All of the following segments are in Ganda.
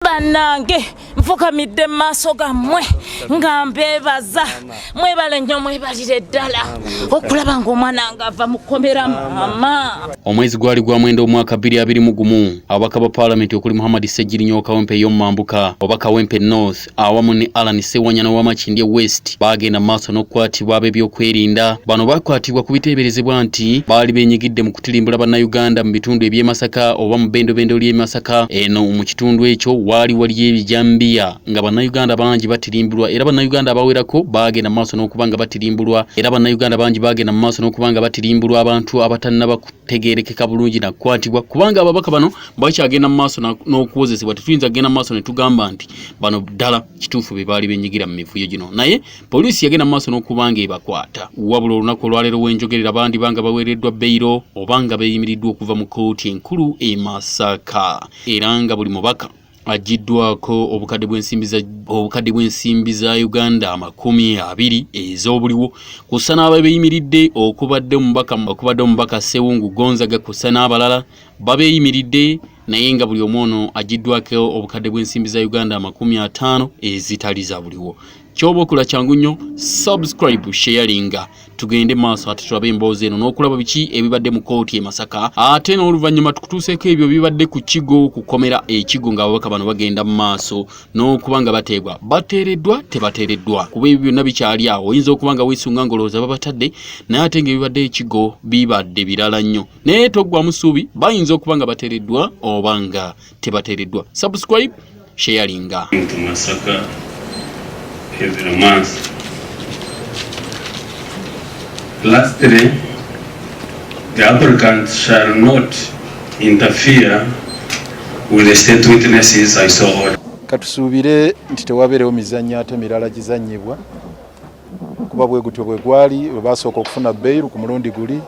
Bannange, nfukamidde mu maaso gammwe nga mbeebaza. Mwebale nnyo, mwebalire ddala okulaba ng'omwana nga ava mu kkomera, maama. Omwezi gwali gwa 9 omwaka 2021, ababaka ba paalamenti okuli Muhammad Ssegirinya owa Kawempe ey'omumambuka oba Kawempe North awamu ne Allan Ssewanyana owa Makindye West baagenda mu maaso n'okukwatibwa ab'ebyokwerinda. Bano bakwatibwa ku biteeberezebwa nti baali beenyigidde mu kutirimbula Bannayuganda mu bitundu eby'e Masaka oba mu bbendobendo ly'e Masaka. Eno mu kitundu ekyo waali waliyo ebijambiya nga Bannayuganda bangi batirimbulwa, era Bannayuganda abawerako baagenda mu maaso n'okuba nga batirimbulwa, era Bannayuganda bangi baagenda mu maaso n'okuba nga batirimbulwa abantu abatannaba kutegeerekeka bulungi nakukwatibwa, kubanga ababaka bano bakyagenda mu maaso n'okuwozesebwa. Tetuyinza kugenda mu maaso ne tugamba nti bano ddala kituufu be baali benyigira mu mivuyo gino, naye poliisi yagenda mu maaso n'okuba nga ebakwata. Wabula olunaku olwaleero wenjogerera bandiba nga baweereddwa beyiro oba nga beeyimiriddwa okuva mu kkooti enkulu e Masaka, era nga buli mubaka aggyiddwako obukadde bw'ensimbi za Uganda 20 ez'obuliwo, kussa n'ababeeyimiridde okubadde omubaka Ssewungu Gonzaga kussa n'abalala babeeyimiridde, naye nga buli omu ono aggyiddwako obukadde bw'ensimbi za Uganda 50 ezitali za buliwo. Kyoba okola kyangu nnyo: subscribe, sharinga, tugende maaso ate tulabe emboozi eno n'okulaba biki ebibadde mu kooti e Masaka, ate n'oluvannyuma tukutuuseeko ebyo bibadde ku kigo kukomera ekigo ng'ababaka bano bagenda mu maaso n'okuba nga bateebwa, bateereddwa, tebateereddwa, kuba ebyo byonna bikyali awo. Oyinza okuba nga weesunga ng'olowooza babatadde, naye ate ng'ebibadde ekigo bibadde birala nnyo. Naye toggwamu ssuubi, bayinza okuba nga bateereddwa oba nga tebateereddwa. Subscribe, sharinga. To Masaka every month. Lastly, the applicant shall not interfere with the state witnesses I so order. Katusuubire nti tewabeerewo mizannyo ate mirala gizannyibwa, kuba bwe gutyo bwe gwali bwe basooka okufuna bail ku mulundi guli,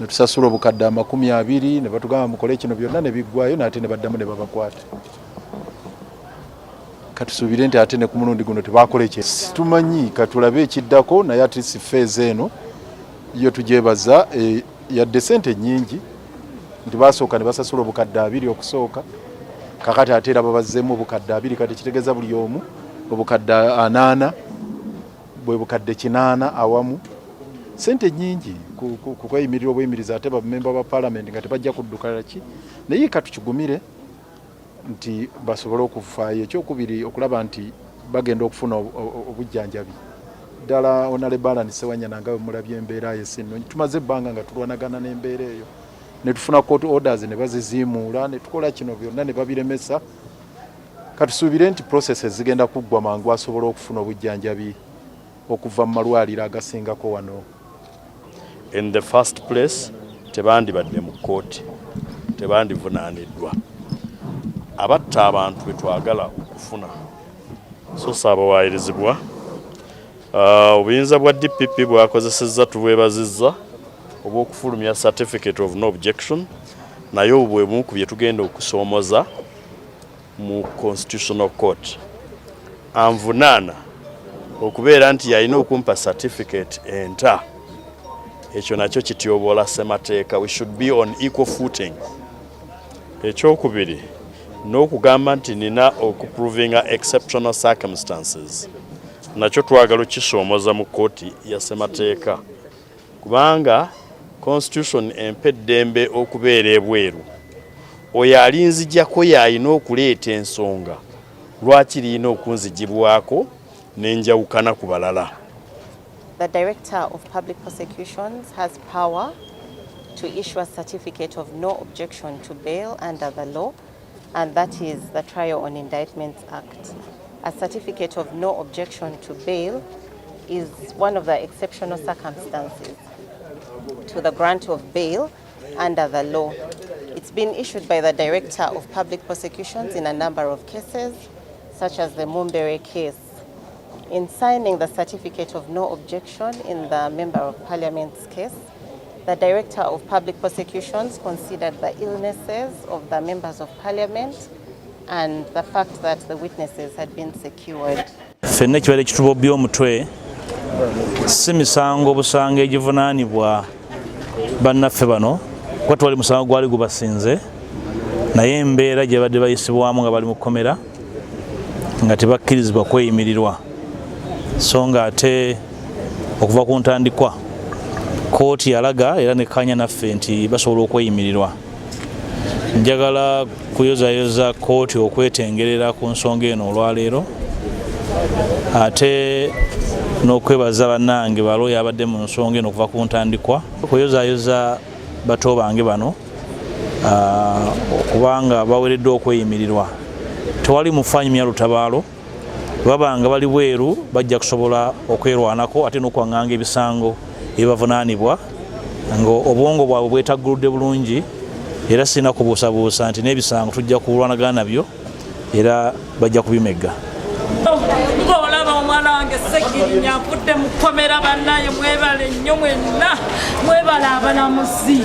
ne tusasula obukadde 20 ne batugamba mukole kino, byonna ne biggwayo, n'ate ne baddamu ne babakwata. Katusuubire nti ate ne ku mulundi guno tebakola ekyo. Tumanyi, katulabe ekiddako, naye at least phase eno yo tugyebaza, yadde sente nnyingi, nti basooka ne basasula obukadde 20 okusooka, kakati ate era babazzeemu obukadde 20. Kati kitegeeza buli omu obukadde 40, bwe bukadde 80 awamu. Sente nnyingi ku kweyimirira obweyimiriza, ate bamemba ba parliament nga tebajja kudduka ki, naye katukigumire nti basobole okufaayo. Ekyokubiri, okulaba nti bagenda okufuna obujjanjabi ddala. Honorable Allan Ssewanyana, nga bwe mulabye, embeera ye si nnungi. Tumaze ebbanga nga tulwanagana n'embeera eyo, ne tufuna court orders ne baziziimuula, ne tukola kino byonna ne babiremesa. Katusuubire nti processes zigenda kuggwa mangu, asobole okufuna obujjanjabi okuva mu malwaliro agasingako wano. In the first place, tebandibadde mu kkooti, tebandivunaaniddwa. Abatta abantu betwagala okufuna, so saabawayirizibwa. Obuyinza bwa DPP bwakozesezza tubwebazizza obw'okufulumya certificate of no objection, naye obwo bwe bumu ku bye tugenda okusoomoza mu Constitutional Court. Anvunaana okubeera nti yalina okumpa certificate enta, ekyo nakyo kityoboola ssemateeka. We should be on equal footing. Ekyokubiri, n'okugamba nti nina okuprovinga exceptional circumstances, nakyo twagala okukisoomoza mu kkooti ya ssemateeka, kubanga Constitution empa eddembe okubeera ebweru. Oyo alinzijjako y'alina okuleeta ensonga lwaki lirina okunzigibwako n'enjawukana ku balala. The Director of Public Prosecutions has power to issue a certificate of no objection to bail under the law, and that is the Trial on Indictments Act. A certificate of no objection to bail is one of the exceptional circumstances to the grant of bail under the law. It's been issued by the Director of Public Prosecutions in a number of cases, such as the Mumbere case. In signing the certificate of no objection in the Member of Parliament's case, the Director of Public Prosecutions considered the illnesses of the members of Parliament and the fact that the witnesses had been secured. Ffenna ekibaire ekitubobya omutwe si misango obusango egivunaanibwa bannaffe bano, kuba twali musango gwali gubasinze. Naye embeera gye badde bayisibwamu nga bali mu kkomera nga tebakkirizibwa kweyimirirwa, so nga ate okuva ku ntandikwa kkooti yalaga era nekkaanya naffe nti basobola okweyimirirwa. Njagala kuyozayoza kkooti okwetengerera ku nsonga eno olwaleero, ate n'okwebaza bannange balooya abadde mu nsonga eno okuva ku ntandikwa, okuyozayoza bato bange bano okubanga bawereddwa okweyimirirwa. Tewali mufaanyumya lutabaalo, babanga bali bweru bajja kusobola okwerwanako ate n'okwaŋŋanga ebisango ebibavunaanibwa nga obwongo bwabwe bwetagguludde bulungi, era sirina kubuusabuusa nti n'ebisango tujja kulwanagana nabyo era bajja kubimegga. Ng'olaba omwana wange Ssegirinya avudde mu kkomera, bannaye mwebale nnyo mwenna, mwebale abalamuzi,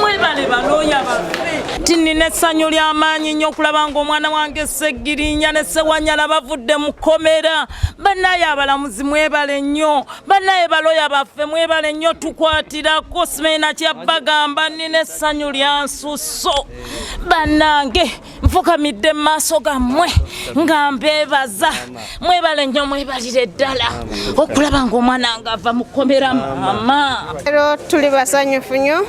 mwebale balooya baffe. Ti nnina essanyu ly'amaanyi nnyo okulaba ng'omwana wange Ssegirinya ne Ssewanyana bavudde mu kkomera. Bannaye abalamuzi mwebale nnyo, bannaye balooya baffe mwebale nnyo, tukwatirako simanyi kyabbagamba, nnina essanyu lya nsusso. Bannange nfukamidde mu maaso gammwe nga mbeebaza, mwebale nnyo, mwebalire ddala okulaba ng'omwana wange ava mu kkomera maama. Leero tuli basanyufu nnyo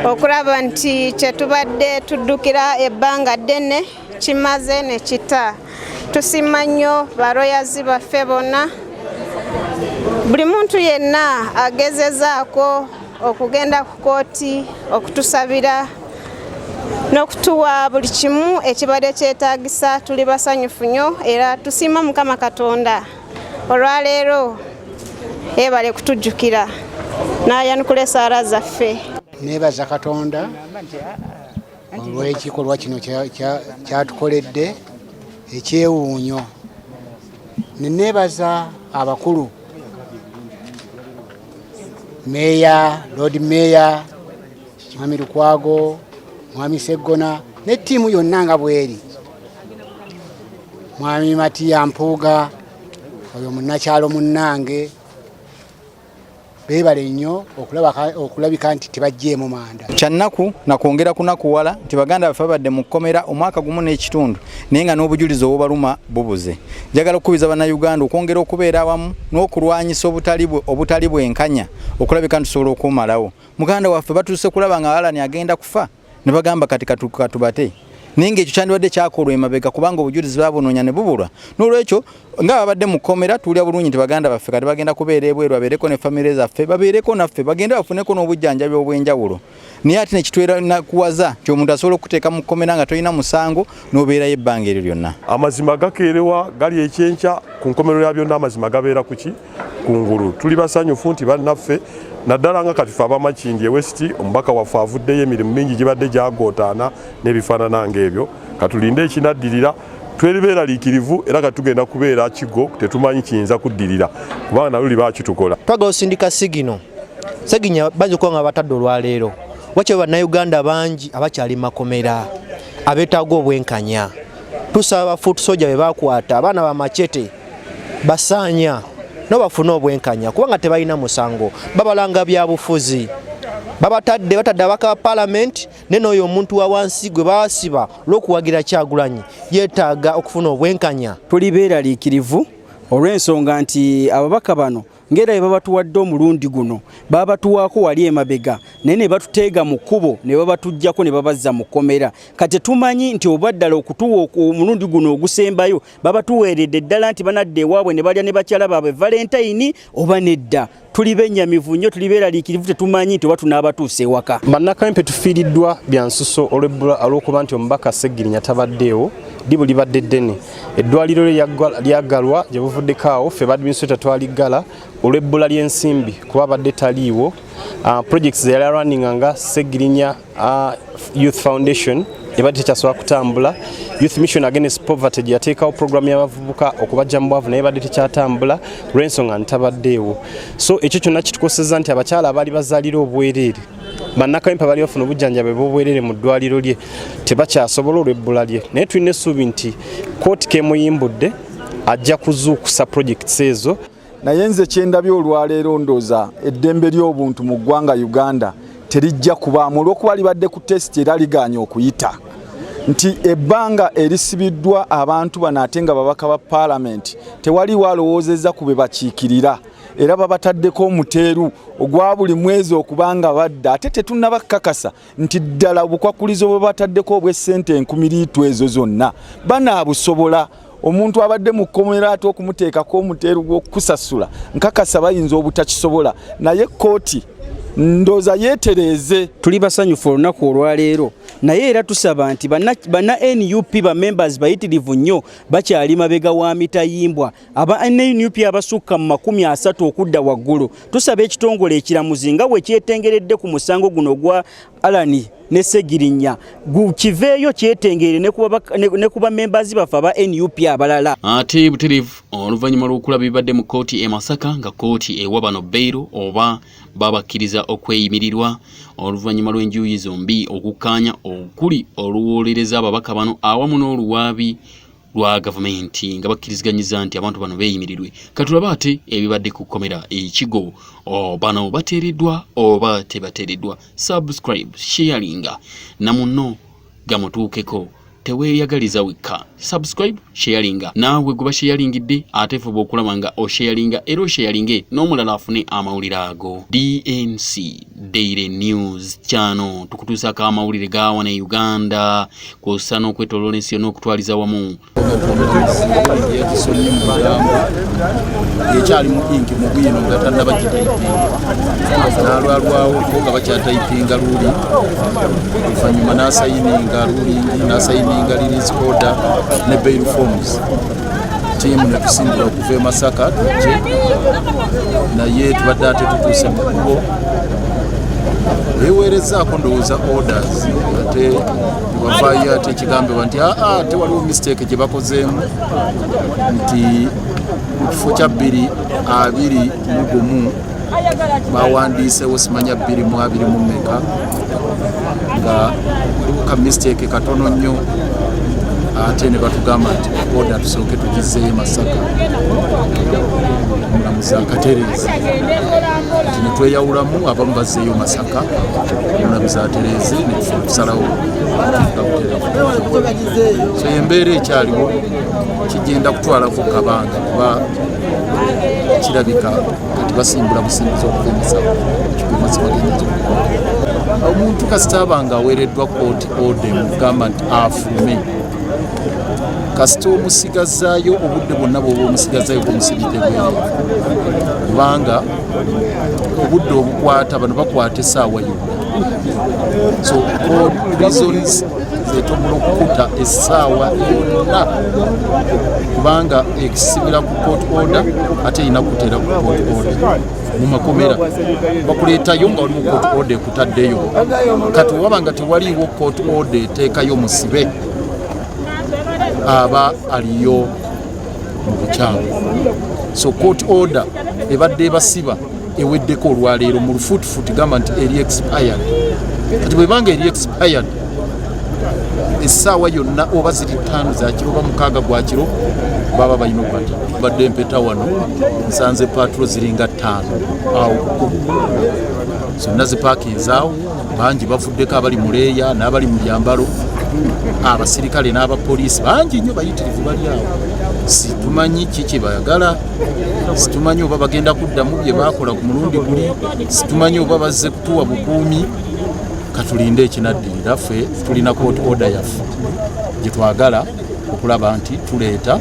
okulaba nti kyetubadde tuddukira ebbanga ddene kimaze ne kita. Tusiima nnyo baloyazi baffe bonna, buli muntu yenna agezezaako okugenda ku kooti okutusabira n'okutuwa buli kimu ekibadde kyetaagisa. Tuli basanyufu nnyo era tusiima Mukama Katonda olwaleero yeebale kutujjukira n'ayanukula esaala zaffe. Neebaza Katonda olw'ekikolwa kino kyatukoledde ekyewuunyo, ne neebaza abakulu, meeya, Lord Meeya Mwami Lukwago, Mwami Seggona ne ttiimu yonna nga bweri, Mwami Matiya Mpuuga oyo munnakyalo munnange, beebale nnyo okulabika nti tebajjeemu manda. Kyannaku nakwongera kunakuwala nti baganda baffe babadde mu kkomera omwaka gumu n'ekitundu naye nga n'obujulizi obubaluma bubuze. Njagala okukubiza Bannayuganda okwongera okubeera awamu n'okulwanyisa obutali bwenkanya okulabika nti tusobola okumalawo. Muganda waffe batuuse kulaba nga Alan agenda kufa ne bagamba kati katubate, naye ng'ekyo kyandibadde kyakolwa emabega kubanga obujulizi babunoonya ne bubulwa. N'olwekyo nga babadde mu kkomera tuwulira bulungi nti baganda baffe kati bagenda kubeera ebweru, babeereko ne famire zaffe, babeereko naffe, bagende bafuneko n'obujjanjabi obw'enjawulo. Naye ate nekitwera nakuwaza nti omuntu asobola okuteeka mu kkomera nga tolina musango n'obeerayo ebbanga eryo lyonna. Amazima gakeerewa gali ekyenkya, ku nkomerero ya byonna amazima gabeera kuki kungulu. Tuli basanyufu nti bannaffe, naddala nga kati fe abamakindye West, omubaka waffe avuddeyo, emirimu mingi gibadde gyagootaana n'ebifaanana ng'ebyo. Katulinde ekinaddirira, tweri beeraliikirivu era kati tugenda kubeera kigo, tetumanyi kiyinza kuddirira kubanga naluli bakitukola. Twagala osindika signal. Seginya bayinza okuba nga batadde olwaleero, wakyo Bannayuganda bangi abakyali makomera abeetaaga obwenkanya. Tusaba ba foot soldier be bakwata abaana bamacete basaanya nabo bafune obwenkanya kubanga tebalina musango, babalanga byabufuzi. Babatadde batadde abaka ba palamenti, naye n'oyo omuntu wa wansi gwe basiba olw'okuwagira Kyagulanyi yeetaaga okufuna obwenkanya. Tuli beeraliikirivu olw'ensonga nti ababaka bano ng'era bwe babatuwadde omulundi guno, babatuwaako wali emabega naye ne batuteega mu kkubo ne babatuggyako ne babazza mu kkomera. Kati tumanyi nti oba ddala okutuwa omulundi guno ogusembayo babatuweeredde ddala nti banadda ewaabwe ne balya ne bakyala baabwe Valentine oba nedda. Tuli bennyamivu nnyo, tuli beeraliikirivu, tetumanyi nti oba tunaabatuusa ewaka. Bannakawempe tufiiriddwa bya nsuso olw'okuba nti omubaka Ssegirinya tabaddeewo. Ddibu libadde ddene, eddwaliro lye lyagalwa gye buvuddeko awo, ffe ba administrator twaliggala olw'ebbula ly'ensimbi kuba abadde taliiwo. Projects ze yali arunninga nga Ssegirinya Youth Foundation ebadde tekyasobola kutambula. Youth Mission Against Poverty gye yateekawo programu y'abavubuka okubajja mu bwavu naye ebadde tekyatambula olw'ensonga ntabaddeewo. So ekyo kyonna kitukosezza nti abakyala abaali bazaalira obwereere, Bannakawempe bali bafuna obujjanjabi obw'obwereere mu ddwaliro lye, tebakyasobola olw'ebbula lye. Naye tulina essuubi nti kooti kemuyimbudde ajja kuzuukusa projects ezo. Naye nze kyendabye olwaleero, ndooza eddembe ly'obuntu mu ggwanga Uganda terijja kubaamu olw'okuba libadde ku test era ligaanye okuyita. Nti ebbanga erisibiddwa abantu bano ate nga babaka ba paalamenti, tewaliwo alowoozezza ku be bakiikirira, era babataddeko omuteeru ogwa buli mwezi okubanga badda, ate tetunnabakakasa nti ddala obukwakulizo bwe bataddeko obw'essente 300 ezo zonna banaabusobola. Omuntu abadde mu kkomera ate okumuteekako omuteeru gw'okusasula, nkakasa bayinza obutakisobola, naye kkooti ndooza yeetereeze. Tuli basanyufu olunaku olwaleero, naye era tusaba nti banna NUP ba members bayitirivu nnyo bakyali mabega wa mitayimbwa, aba NUP abasukka mu 30 okudda waggulu. Tusaba ekitongole ekiramuzi nga bwe kyetengeredde ku musango guno ogwa Alani ne Segirinya, gukiveeyo kyetengere ne ku ba members baffe aba NUP abalala. Ate butereevu oluvannyuma lw'okulaba ebibadde mu kkooti e Masaka, nga kkooti ewa bano beyiro oba babakkiriza okweyimirirwa oluvannyuma lw'enjuyi zombi okukkaanya, okuli oluwolereza ababaka bano awamu n'oluwaabi lwa gavumenti, nga bakkiriziganyiza nti abantu bano beeyimirirwe. Katulabe ate ebibadde ku kkomera ekigo, bano bateereddwa oba tebateereddwa. Subscribe, sharinga na munno gamutuukeko, teweeyagaliza wekka. Subscribe, sharinga naawe gwe basharingidde, ate fuba okulaba nga osharinga era osharinge n'omulala afune amawulire ago. DNC Daily News Channel, tukutuusaako amawulire ga wano e Uganda kw'ossa n'okwetooloola ensi yonna okutwaliza wamu. Yagisomye mu bigambo ekyali mu inki mu bwino nga tannaba gitayipinga, n'alwalwawo ko nga bakyatayipinga luli, oluvannyuma n'asayininga ruling, n'asayininga release order ne bail forms. Tiimu netusimbula okuva e Masaka tujje, naye tubadde ate tutuuse mu kkubo, beweerezaako ndowooza orders, ate wavaayo ate ekigambibwa nti aa tewaliwo mistake gye bakozeemu, nti mu kifo kya 2021 bawandiisewo simanya 2020 mu mmeka, nga waliwo ka mistake katono nnyo. Ate ne batugamba nti order tusooke tugizeeyo Masaka, omulamuzi akatereeza. Nti ne tweyawulamu, abamu bazzeeyo Masaka, omulamuzi atereeze, netusalawo butereevu. So embeera ekyaliwo kigenda kutwalako kabanga, kuba kirabika kati basimbula busimbuzi okuva e Masaka ekigumasi bagenda. Omuntu kasita aba nga aweereddwa court order emugamba nti afulume, kasita omusigazaayo obudde bwonna bwoba omusigazaayo bwomusibidde bwereere, kubanga obudde obukwata bano bakwata essaawa yonna. So prisons zetobola okukuta essaawa yonna, kubanga esibira ku court order, ate erina kuteera ku court order. Mu makomera bakuleetayo nga waliwo court order ekutaddeyo. Kati waba nga tewaliiwo court order eteekayo musibe, aba aliyo mu bukyamu. So court order ebadde ebasiba eweddeko olwaleero. Mu lufuutifuuti gamba nti eri expired. Kati bwebanga eri expired, essaawa yonna oba ziri 5 zakiro oba 6 gwakiro, baba balina okubata. Badde empeta wano, nsanze patrol ziringa 5 awo kukubo, zonna zipaakinzaawo. Bangi bavuddeko, abali mu leeya n'abali mu byambalo, abasirikale n'abapoliisi bangi nnyo, bayitirivu bali awo. Situmanyi kiki bayagala, situmanyi oba bagenda kuddamu bye baakola ku mulundi guli, situmanyi oba bazze kutuwa bukuumi. Katulinde ekinaddirira. Ffe tulina court order yaffe gye twagala okulaba nti tuleeta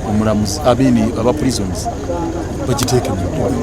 omulamuzi abini aba prisons bagiteeke mu nkola.